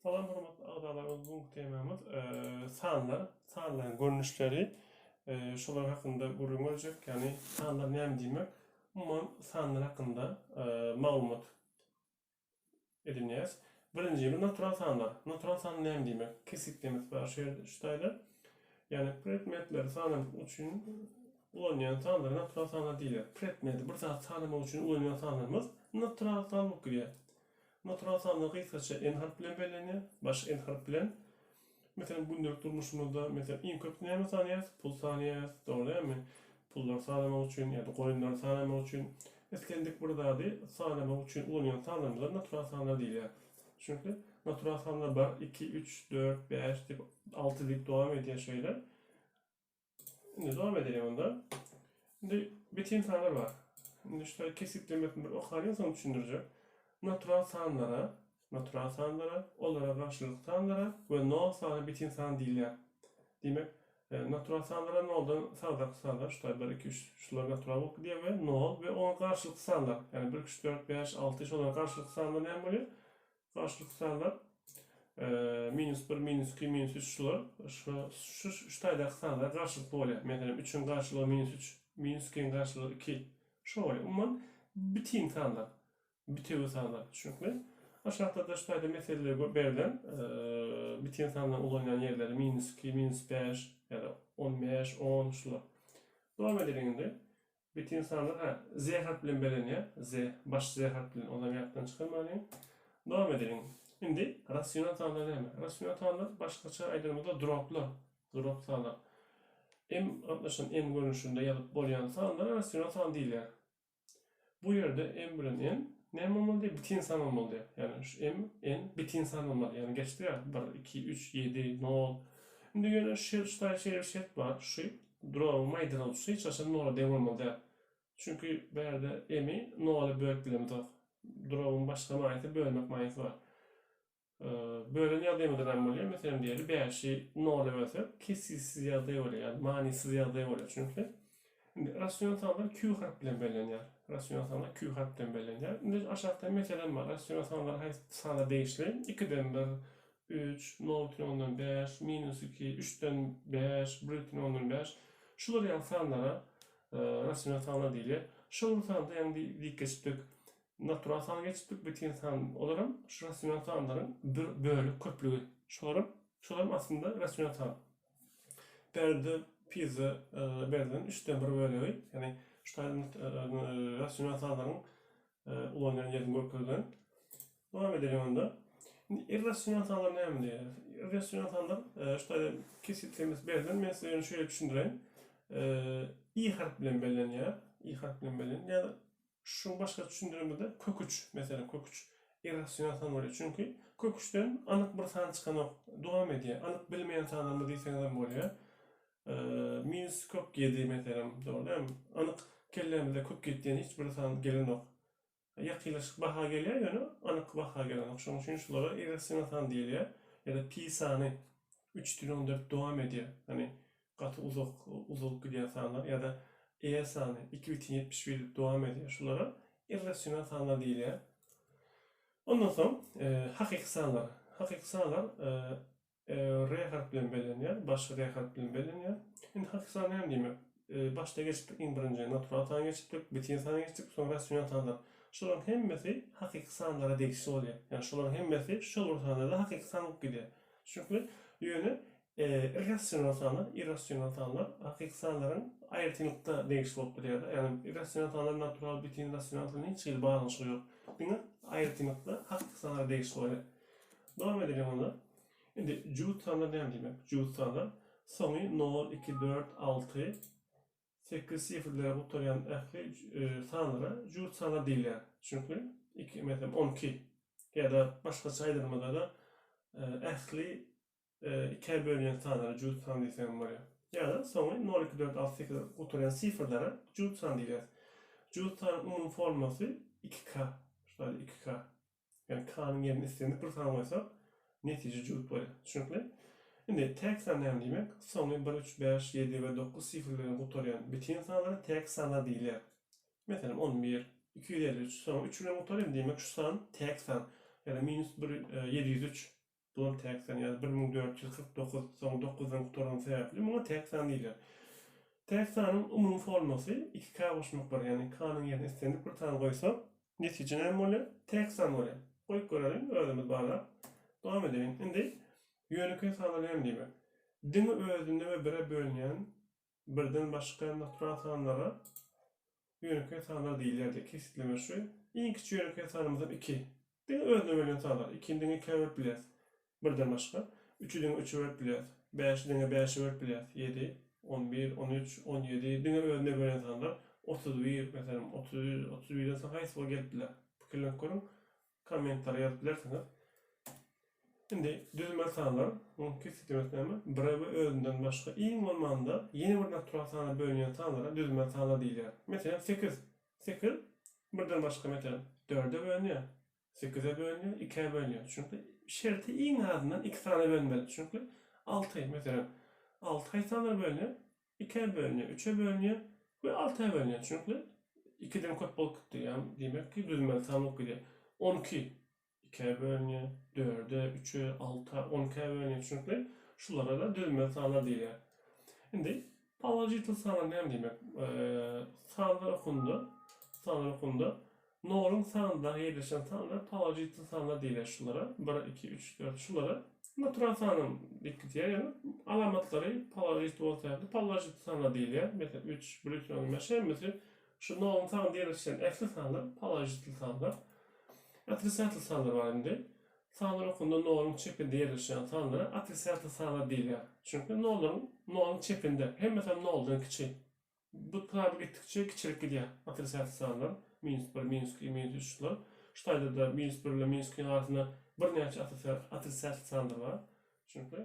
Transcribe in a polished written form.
Salam hormatly agzalarymyz bu günki temamyz sanlar, sanlaryň görnüşleri şolar hakynda gürrüň berjek ýagny sanlar näme diýmek umuman sanlar hakynda maglumat edinýäs. Birinjimiz natural sanlar. Natural san näme diýmek? Kesgitlemesi bar şu ýerde şu taýda. Ýagny predmetleri sanamak üçin ulanýan sanlara natural sanlar diýilýär. Predmeti bir zat sanamak üçin ulanýan sanlarymyz natural san bolup gidýär. Natural sanlar gysgaça N harp bilen bellenýär. Baş N harp bilen. Meselem, gündelik durmuşymyzda, meselem, iň köp näme sanaýarys? Pul sanaýarys, dogry dälmi? Pullary sanamak üçin ýa-da goýunlary sanamak üçin, islendik bir zady sanamak üçin ulanýan sanlarymyza natural sanlar diýilýär. Çünki natural sanlar bar, iki, üç, dört, bäş diýip, alty diýip dowam edýär şeýle. Indi dowam edeliň onda. Indi bitin sanlar bar. Indi şu kesgitlemesini bir okalyň soň düşündirjek. Natural sanlara, natural sanlara, olara garşylyk sanlara we nol sana bitin san diýilýär. Diýmek, e, natural sanlara noldan sagdaky sanlar, şu taý 1, 2, 3, şular natural bolup gidýär we nol we oňa garşylykly sanlar, ýagny 1, 2, 3, 4, 5, 6, şolara garşylykly sanlar näme bolýar? Garşylykly sanlar minus 1, minus 2, minus 3 şular şu şu şu taýdaky sanlar garşylykly bolýar. Meselem, 3-iň garşylygy minus 3, minus 2-iň garşylygy 2. Şo bolýar. Umuman bitin sanlar, bitewi sanlar. Düşnükli? Aşakda-da şu taýda meseleler berlen bitin sanlaryň ulanýan ýerleri minus 2, minus 5 ýa-da 15, 10 şular. Dowam edeliň indi. Bitin sanlar hä, Z harp bilen bellenýär. Z, baş Z harp bilen, onam ýatdan çykarmalyň. Dowam edeliň. Indi rasional sanlar näme? Rasional sanlar başgaça aýdanymyzda droblar, drob sanlar. M gatnaşan M görnüşinde ýazyp bolýan sanlara rasional san diýilýär. Bu ýerde M bilen N näme bolmaly diýýär? Bitin san bolmaly diýýär. Ýagny şu M, N bitin san bolmaly. Ýagny geçdi ýa, 1, 2, 3, 7, 0. Indi ýöne şu şeýle bir şert bar. Şu Drogyň maýdalawçysy hiç haçan nola deň bolmaly däl. Çünki bärde m-i nola bölüp bilemizok. Drogyň başga manysy bölmek manysy bar. Bölen ýagdaýymyzda näme bolýar? Meselem diýeli bäşi nola bölsek kesgitsiz ýagdaý bolýar, ýagny manysyz ýagdaý bolýar. Çünki indi rasional sanlar Q harp bilen bellenýär. Rasional sanlar Q harp bilen bellenýär. Indi aşakda meselem bar. Rasional sanlar haýsy sana degişli? Ikiden bir, Üç, nol bütin ondan bäş, minus iki, üçden bäş, bir bütin ondan bäş. Şular ýaly sanlara rasional sanlar diýilýär. Şol bir sanda ýaňy diýip geçipdik. Natural san geçipdik, bitin san. Olaram şu rasional sanlaryň bir bölek köplügi. Şolaram, şolaram aslynda rasional san. Bärde pizza berlen üçden bir bölegi, ýagny şu taýdan rasional sanlaryň ulanýan ýerini görkezilen. Dowam edeliň onda. Indi irrasional sanlar näme diýýär? Irrasional sanlar şu taýda kesgitlemesi berlen. Men size ýöne şeýle düşündireýin. I harp bilen bellenýär. I harp bilen bellenýär. Ýa-da şuň başga düşündiremizde kök 3 meselem kök 3 irrasional san bolýar. Çünki kök 3-den anyk bir san çykanok. Dowam edýär. Anyk bilmeýän sanlarymyz diýseňiz hem bolýar. Minus kök 7 meselem, dogry dälmi? Anyk kellämize kök 7 diýen hiç bir san gelenok. Ýakynlaşyk baha gelýär, ýöne anyk baha gelenok. Şonuň üçin şulara irrasional san diýilýär. Ýa-da pi sany 3,14 dowam edýär. Ýagny gaty uzak uzalyp gidýän sanlar ýa-da e sany 2,71 diýip dowam edýär. Şulara irrasional sanlar diýilýär. Ondan soň hakyky sanlar. Hakyky sanlar R harp bilen bellenýär. Baş R harp bilen bellenýär. Indi hakyky san näme diýmek? Başda geçipdik, iň birinji natural san geçipdik, bitin san geçdik, soň rasional sanlar. Şolaryň hemmesi hakyky sanlara degişli bolýar. Ýagny şolaryň hemmesi şol bir sanda-da hakyky san bolup gidýär. Düşnükli? Ýöne irrasional sanlar, irrasional sanlar hakyky sanlaryň aýratynlykda degişli bolup durýar. Ýagny irrasional sanlar natural, bitin, rasional bilen hiç hili baglanyşygy ýok. Diňe aýratynlykda hakyky sanlara degişli bolýar. Dowam edeliň onda. Indi jübüt sanlar näme diýmek? Jübüt sanlar soňy nol, iki, dört, alty, sekiz sifrlere gutarýan ähli sanlara jübüt sanlar diýilýär. Düşnükli? Iki, meselem, 12 ýa-da başgaça aýdanymyzda-da ähli ikä bölünýän sanlara jübüt san diýseň hem bolýar. Ýa-da soňy nol, iki, dört, alty, sekiz gutarýan sifrlere jübüt san diýilýär. Jübüt sanyň umumy formulasy 2K. Şular 2K. Ýagny k-nyň ýerine islendik bir san goýsak, netije jübüt bolýar. Düşnükli? Indi täk san näme diýmek? Soňy bir, üç, bäş, ýedi we dokuz sifrler bilen gutarýan bitin sanlara täk sanlar diýilýär. Meselem, 11, 253, soňy üç bilen gutarýar, diýmek şu san täk san. Ýa-da minus bir, 703. Bulam täk san ýa-da 1449 soň dokuzdan gutarany sebäpli muňa täk san diýilýär. Täk sanyň umumy formasy iki k goşmak bir, ýagny k-nyň ýerine islendik bir san goýsak, netije näme bolýar? Täk san bolýar. Goýup göreliň, özümiz barlap. Dowam edeliň. Indi ýönekeý sanlar näme diýmek? Diňe özünde we bire bölünýän birden başga natural sanlara ýönekeý sanlar diýilýär diýip kesgitleme şu. Iň kiçi ýönekeý sanymyzam iki. Diňe özüne bölünýän sanlar. Ikini diňe ikä bölüp bilýäris. Birden başga. Üçi diňe üçe bölüp bilýäris. Bäşi diňe bäşe bölüp bilýäris. Ýedi, 11, 13, 17 diňe özüne bölünýän sanlar. 31, meselem, 30, 31-den soň haýsy bol gelip biler? Pikirlenip görüň. Kommentariýa ýazyp bilersiňiz. Indi düzme sanlar, munuň kesgitlemesi näme? Bire we özünden başga iň bolmanda ýene bir natural sana bölünýän sanlara düzme sanlar diýilýär. Meselem, sekiz. Sekiz birden başga meselem, dörde bölünýär, sekize bölünýär, ikä bölünýär. Çünki şerti iň azyndan iki sana bölünmeli. Çünki alty, meselem, alty haýsy sanlara bölünýär? Ikä bölünýär, üçe bölünýär we alta bölünýär. Çünki ikiden köp bolup gitdi. Ýagny diýmek ki, düzmeli san bolup gidýär. 12 ikä bölünýär, dörde, üçe, alta, on ikä bölünýär. Düşnükli? Şulara-da düzme sanlar diýilýär. Indi položitel sanlar näme diýmek? Sanlar okunda, sanlar okunda noluň sagynda ýerleşen sanlar položitel sanlar diýilýär şulara. 1, 2, 3, 4 şulara natural sanyň diýip gidýär. Ýagny alamatlary položitel bolsa sebäpli položitel sanlar diýilýär. Meselem 3, 1,5 hemmesi Şu noluň sagynda ýerleşýän ähli sanlar položitel sanlar. Otrisatel sanlar bar indi. Sanlar okunda noluň çepinde ýerleşýän sanlara otrisatel sanlar diýilýär. Çünki nollaryň noluň çepinde, hemmesem noldan kiçi. Bu taby gitdikçe kiçelip gidýär otrisatel sanlar. Minus bir, minus iki, minus üç şular. Şu taýda-da minus bir bilen minus ikiniň arasynda birnäçe otrisatel sanlar bar. Çünki.